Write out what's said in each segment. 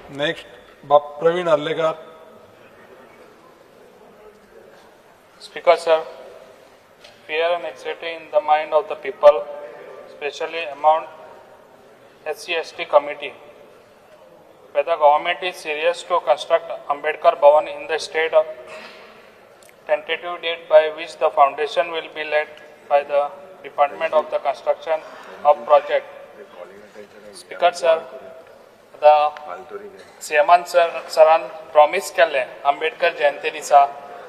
Next Bab Praveen Arlekar. Speaker sir, fear and anxiety in the mind of the people, especially among SC/ST committee, whether government is serious to construct Ambedkar Bhavan in the state of tentative date by which the foundation will be laid by the Department of the Construction of Project. Speaker sir, the CM सरान promise केल्लें आंबेडकर जयंती दिसा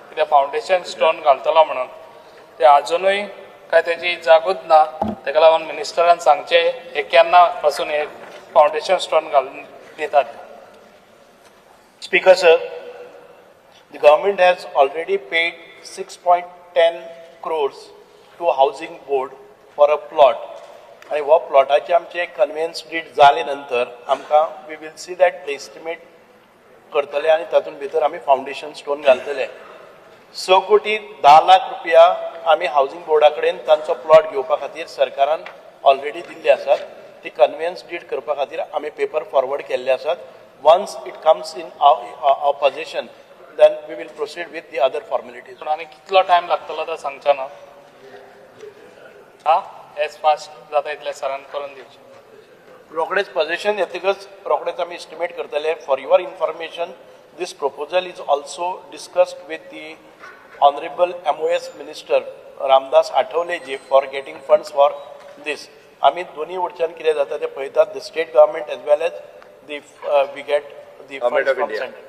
कितें foundation stone घालतलो म्हणून, ते आजुनूय काय तेजी जागूच ना. तेका लागून मिनिस्टरान सांगचें हे केन्ना पासून हे फावंडेशन स्टोन घालून दितात. Speaker sir, the government has already paid 6.10 crores to housing board for a plot. आनी हो प्लॉटाचे आमचे कन्वेन्स डीड जाले नंतर आमकां we will see that estimate करतले आनी तातूंत भितर आमी फावंडेशन स्टोन घालतले. 6 कोटी 10 लाख रुपया आमी हावजींग बोर्डा कडेन तांचो प्लॉट घेवपा खातीर सरकारान ऑलरेडी दिल्ले आसात. ती कन्वेन्स डीड करपा खातीर आमी पेपर फॉरवर्ड केल्ले आसात. Once it comes in our possession then we will proceed with the other formalities. पूण आनी कितलो टायम लागतलो तो सांगचो ना. हा, एज फास्ट जाता इतले सरान करून दिवचें. रोखडेच पॉझिशन येतकच रोखडेच आमी एस्टिमेट करतले. For your information, this proposal is also discussed with the honourable MOS minister Ramdas Athawale ji for getting funds for this. आमी दोन्ही वटच्यान कितें जाता तें पळयतात, the state government as well as the we get the funds from centre.